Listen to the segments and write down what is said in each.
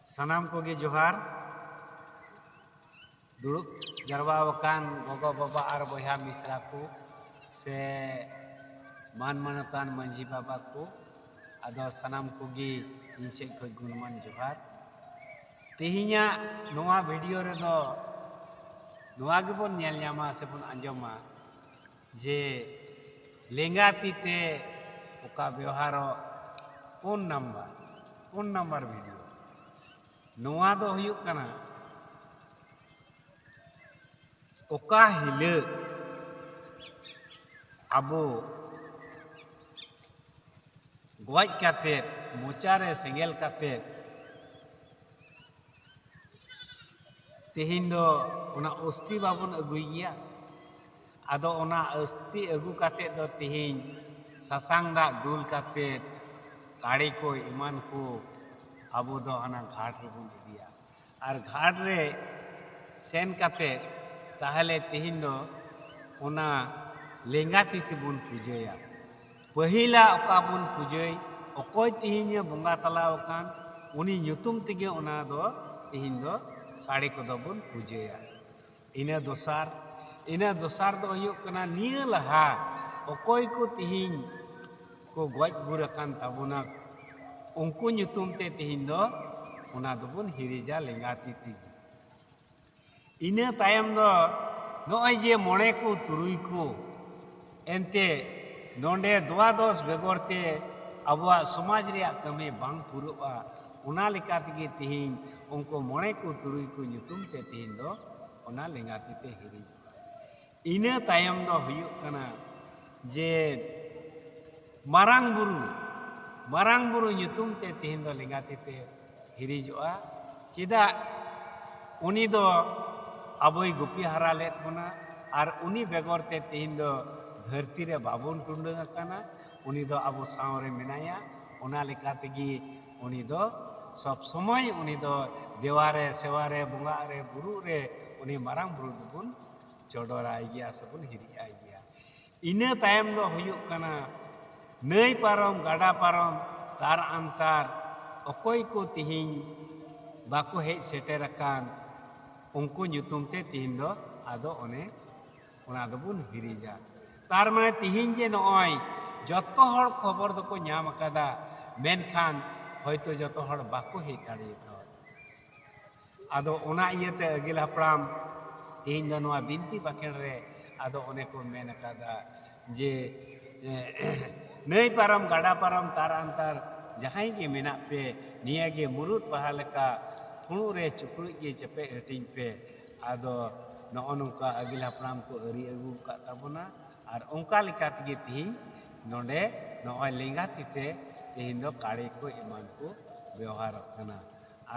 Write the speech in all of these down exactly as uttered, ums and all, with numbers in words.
ᱥᱟᱱᱟᱢ ᱠᱚᱜᱮ ᱡᱚᱦᱟᱨ᱾ ᱫᱩᱲᱩᱵ ᱡᱟᱨᱣᱟ ᱟᱠᱟᱱ ᱜᱚᱜᱚ ᱵᱟᱵᱟ ᱟᱨ ᱵᱚᱭᱦᱟ ᱢᱤᱥᱨᱟ ᱠᱚ ᱥᱮ ᱢᱟᱱ ᱢᱟᱱᱚᱛᱟᱱ ᱢᱟᱹᱡᱷᱤ ᱵᱟᱵᱟ ᱠᱚ, ᱟᱫᱚ ᱥᱟᱱᱟᱢ ᱠᱚᱜᱮ ᱤᱧ ᱥᱮᱫ ᱠᱷᱚᱱ ᱜᱩᱱᱢᱟᱱ ᱡᱚᱦᱟᱨ᱾ ᱛᱮᱦᱮᱧᱟᱜ ᱱᱚᱣᱟ ᱵᱷᱤᱰᱤᱭᱳ ᱨᱮᱫᱚ ᱱᱚᱣᱟ ᱜᱮᱵᱚᱱ ᱧᱮᱞ ᱧᱟᱢᱟ ᱥᱮᱵᱚᱱ ᱟᱸᱡᱚᱢᱟ ᱡᱮ ᱞᱮᱸᱜᱟ ᱛᱤ ᱛᱮ ᱚᱠᱟ ᱵᱮᱣᱦᱟᱨᱚᱜ ᱯᱩᱱ ᱱᱟᱢᱵᱟᱨ, ᱯᱩᱱ ᱱᱟᱢᱵᱟᱨ ᱵᱷᱤᱰᱤᱭᱳ᱾ ᱱᱚᱣᱟ ᱫᱚ ᱦᱩᱭᱩᱜ ᱠᱟᱱᱟ ᱚᱠᱟ ᱦᱤᱞᱟᱹᱜ ᱟᱵᱚ ᱜᱚᱡ ᱠᱟᱛᱮᱫ ᱢᱚᱪᱟᱨᱮ ᱥᱮᱸᱜᱮᱞ ᱠᱟᱛᱮᱫ ᱛᱮᱦᱮᱧ ᱫᱚ ᱚᱱᱟ ᱚᱥᱛᱤ ᱵᱟᱵᱚᱱ ᱟᱹᱜᱩᱭ ᱜᱮᱭᱟ᱾ ᱟᱫᱚ ᱚᱱᱟ ᱚᱥᱛᱤ ᱟᱹᱜᱩ ᱠᱟᱛᱮᱫ ᱫᱚ ᱛᱮᱦᱮᱧ ᱥᱟᱥᱟᱝ ᱫᱟᱜ ᱫᱩᱞ ᱠᱟᱛᱮᱫ ᱠᱟᱲᱮ ᱠᱚ ᱮᱢᱟᱱ ᱠᱚ ᱟᱵᱚ ᱫᱚ ᱦᱟᱱᱟ ᱜᱷᱟᱴ ᱨᱮᱵᱚᱱ ᱤᱫᱤᱭᱟ᱾ ᱟᱨ ᱜᱷᱟᱴ ᱨᱮ ᱥᱮᱱ ᱠᱟᱛᱮᱫ ᱛᱟᱦᱚᱞᱮ ᱛᱮᱦᱮᱧ ᱫᱚ ᱚᱱᱟ ᱞᱮᱸᱜᱟ ᱛᱤ ᱛᱮᱵᱚᱱ ᱯᱩᱡᱟᱹᱭᱟ᱾ ᱯᱟᱹᱦᱤᱞᱟᱜ ᱚᱠᱟ ᱵᱚᱱ ᱯᱩᱡᱟᱹᱭ, ᱚᱠᱚᱭ ᱛᱮᱦᱮᱧᱮ ᱵᱚᱸᱜᱟ ᱛᱟᱞᱟ ᱟᱠᱟᱱ, ᱩᱱᱤ ᱧᱩᱛᱩᱢ ᱛᱮᱜᱮ ᱚᱱᱟ ᱫᱚ ᱛᱮᱦᱮᱧ ᱫᱚ ᱠᱟᱲᱮ ᱠᱚᱫᱚ ᱵᱚᱱ ᱯᱩᱡᱟᱹᱭᱟ᱾ ᱤᱱᱟᱹ ᱫᱚᱥᱟᱨ, ᱤᱱᱟᱹ ᱫᱚᱥᱟᱨ ᱫᱚ ᱦᱩᱭᱩᱜ ᱠᱟᱱᱟ ᱱᱤᱭᱟᱹ ᱞᱟᱦᱟ ᱚᱠᱚᱭ ᱠᱚ ᱛᱮᱦᱮᱧ ᱠᱚ ᱜᱚᱡ ᱜᱩᱨ ᱟᱠᱟᱱ ᱛᱟᱵᱚᱱᱟ, ᱩᱱᱠᱩ ᱧᱩᱛᱩᱢ ᱛᱮ ᱛᱮᱦᱮᱧ ᱫᱚ ᱚᱱᱟ ᱫᱚᱵᱚᱱ ᱦᱤᱨᱤᱡᱟ ᱞᱮᱸᱜᱟ ᱛᱤ ᱛᱮᱜᱮ᱾ ᱤᱱᱟᱹ ᱛᱟᱭᱚᱢ ᱫᱚ ᱱᱚᱜᱼᱚᱭ ᱡᱮ ᱢᱚᱬᱮ ᱠᱚ ᱛᱩᱨᱩᱭ ᱠᱚ, ᱮᱱᱛᱮ ᱱᱚᱰᱮ ᱫᱩᱣᱟᱫᱚᱥ ᱵᱮᱜᱚᱨ ᱛᱮ ᱟᱵᱚᱣᱟᱜ ᱥᱚᱢᱟᱡᱽ ᱨᱮᱭᱟᱜ ᱠᱟᱹᱢᱤ ᱵᱟᱝ ᱯᱩᱨᱟᱹᱜᱼᱟ᱾ ᱚᱱᱟ ᱞᱮᱠᱟ ᱛᱮᱜᱮ ᱛᱮᱦᱮᱧ ᱩᱱᱠᱩ ᱢᱚᱬᱮ ᱠᱚ ᱛᱩᱨᱩᱭ ᱠᱚ ᱧᱩᱛᱩᱢ ᱛᱮ ᱛᱮᱦᱮᱧ ᱫᱚ ᱚᱱᱟ ᱞᱮᱸᱜᱟ ᱛᱤ ᱛᱮ ᱦᱤᱨᱤᱡᱚᱜᱼᱟ᱾ ᱤᱱᱟᱹ ᱛᱟᱭᱚᱢ ᱫᱚ ᱦᱩᱭᱩᱜ ᱠᱟᱱᱟ ᱡᱮ ᱢᱟᱨᱟᱝ ᱵᱩᱨᱩ, ᱢᱟᱨᱟᱝ ᱵᱩᱨᱩ ᱧᱩᱛᱩᱢ ᱛᱮ ᱛᱮᱦᱮᱧ ᱫᱚ ᱞᱮᱸᱜᱟ ᱛᱤ ᱛᱮ ᱦᱤᱨᱤᱡᱚᱜᱼᱟ᱾ ᱪᱮᱫᱟᱜ? ᱩᱱᱤ ᱫᱚ ᱟᱵᱚᱭ ᱜᱩᱯᱤ ᱦᱟᱨᱟ ᱞᱮᱫ ᱵᱚᱱᱟ ᱟᱨ ᱩᱱᱤ ᱵᱮᱜᱚᱨ ᱛᱮ ᱛᱮᱦᱮᱧ ᱫᱚ ᱫᱷᱟᱹᱨᱛᱤ ᱨᱮ ᱵᱟᱵᱚᱱ ᱴᱩᱰᱟᱹᱝ ᱟᱠᱟᱱᱟ᱾ ᱩᱱᱤ ᱫᱚ ᱟᱵᱚ ᱥᱟᱶ ᱨᱮ ᱢᱮᱱᱟᱭᱟ᱾ ᱚᱱᱟ ᱞᱮᱠᱟ ᱛᱮᱜᱮ ᱩᱱᱤ ᱫᱚ ᱥᱚᱵ ᱥᱚᱢᱚᱭ ᱩᱱᱤ ᱫᱚ ᱫᱮᱣᱟ ᱨᱮ, ᱥᱮᱣᱟ ᱨᱮ, ᱵᱚᱸᱜᱟᱜ ᱨᱮ, ᱵᱩᱨᱩᱜ ᱨᱮ ᱩᱱᱤ ᱢᱟᱨᱟᱝ ᱵᱩᱨᱩ ᱫᱚᱵᱚᱱ ᱪᱚᱰᱚᱨᱟᱭ ᱜᱮᱭᱟ ᱥᱮᱵᱚᱱ ᱦᱤᱨᱤᱡ ᱟᱭ ᱜᱮᱭᱟ᱾ ᱤᱱᱟᱹ ᱛᱟᱭᱚᱢ ᱫᱚ ᱦᱩᱭᱩᱜ ᱠᱟᱱᱟ ᱱᱟᱹᱭ ᱯᱟᱨᱚᱢ, ᱜᱟᱰᱟ ᱯᱟᱨᱚᱢ, ᱛᱟᱨ ᱟᱱᱛᱟᱨ ᱚᱠᱚᱭ ᱠᱚ ᱛᱮᱦᱮᱧ ᱵᱟᱠᱚ ᱦᱮᱡ ᱥᱮᱴᱮᱨ ᱟᱠᱟᱱ ᱩᱱᱠᱩ ᱧᱩᱛᱩᱢ ᱛᱮ ᱛᱤᱦᱤᱧ ᱫᱚ ᱟᱫᱚ ᱚᱱᱮ ᱚᱱᱟ ᱫᱚᱵᱚᱱ ᱦᱤᱨᱤᱡᱟ᱾ ᱛᱟᱨ ᱢᱟᱱᱮ ᱛᱤᱦᱤᱧ ᱡᱮ ᱱᱚᱜᱼᱚᱭ ᱡᱚᱛᱚ ᱦᱚᱲ ᱠᱷᱚᱵᱚᱨ ᱫᱚᱠᱚ ᱧᱟᱢ ᱟᱠᱟᱫᱟ, ᱢᱮᱱᱠᱷᱟᱱ ᱦᱚᱭᱛᱳ ᱡᱚᱛᱚ ᱦᱚᱲ ᱵᱟᱠᱚ ᱦᱮᱡ ᱫᱟᱲᱮᱭᱟᱫᱟ᱾ ᱟᱫᱚ ᱚᱱᱟ ᱤᱭᱟᱹᱛᱮ ᱟᱹᱜᱤᱞ ᱦᱟᱯᱲᱟᱢ ᱛᱤᱦᱤᱧ ᱫᱚ ᱱᱚᱣᱟ ᱵᱤᱱᱛᱤ ᱵᱟᱠᱷᱮᱬ ᱨᱮ ᱟᱫᱚ ᱚᱱᱮ ᱠᱚ ᱢᱮᱱ ᱟᱠᱟᱫᱟ ᱡᱮ, ᱱᱟᱹᱭ ᱯᱟᱨᱚᱢ, ᱜᱟᱰᱟ ᱯᱟᱨᱚᱢ, ᱛᱟᱨ ᱟᱱᱛᱟᱨ ᱡᱟᱦᱟᱸᱭ ᱜᱮ ᱢᱮᱱᱟᱜ ᱯᱮ, ᱱᱤᱭᱟᱹ ᱜᱮ ᱢᱩᱨᱩᱫ ᱵᱟᱦᱟ ᱞᱮᱠᱟ ᱯᱷᱩᱲᱩᱜ ᱨᱮ ᱪᱩᱠᱲᱩᱡ ᱜᱮ ᱪᱮᱯᱮᱡ ᱦᱟᱹᱴᱤᱧ ᱯᱮ᱾ ᱟᱫᱚ ᱱᱚᱜᱼᱚ ᱱᱚᱝᱠᱟ ᱟᱹᱜᱤᱞ ᱦᱟᱯᱲᱟᱢ ᱠᱚ ᱟᱹᱨᱤ ᱟᱹᱜᱩ ᱟᱠᱟᱫ ᱛᱟᱵᱚᱱᱟ᱾ ᱟᱨ ᱚᱱᱠᱟ ᱞᱮᱠᱟ ᱛᱮᱜᱮ ᱛᱤᱦᱤᱧ ᱱᱚᱰᱮ ᱱᱚᱜᱼᱚᱭ ᱞᱮᱸᱜᱟ ᱛᱤ ᱛᱮ ᱛᱤᱦᱤᱧ ᱫᱚ ᱠᱟᱲᱮ ᱠᱚ ᱮᱢᱟᱱ ᱠᱚ ᱵᱮᱣᱦᱟᱨᱚᱜ ᱠᱟᱱᱟ᱾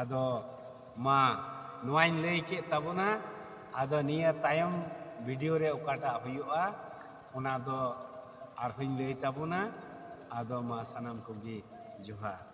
ᱟᱫᱚ ᱢᱟ ᱱᱚᱣᱟᱧ ᱞᱟᱹᱭ ᱠᱮᱫ ᱛᱟᱵᱚᱱᱟ᱾ ᱟᱫᱚ ᱱᱤᱭᱟᱹ ᱛᱟᱭᱚᱢ ᱵᱷᱤᱰᱤᱭᱳ ᱨᱮ ᱚᱠᱟᱴᱟᱜ ᱦᱩᱭᱩᱜᱼᱟ, ᱚᱱᱟ ᱫᱚ ᱟᱨᱦᱚᱸᱧ ᱞᱟᱹᱭ ᱛᱟᱵᱚᱱᱟ᱾ ᱟᱫᱚ ᱢᱟ ᱥᱟᱱᱟᱢ ᱠᱚᱜᱮ ᱡᱚᱦᱟᱨ᱾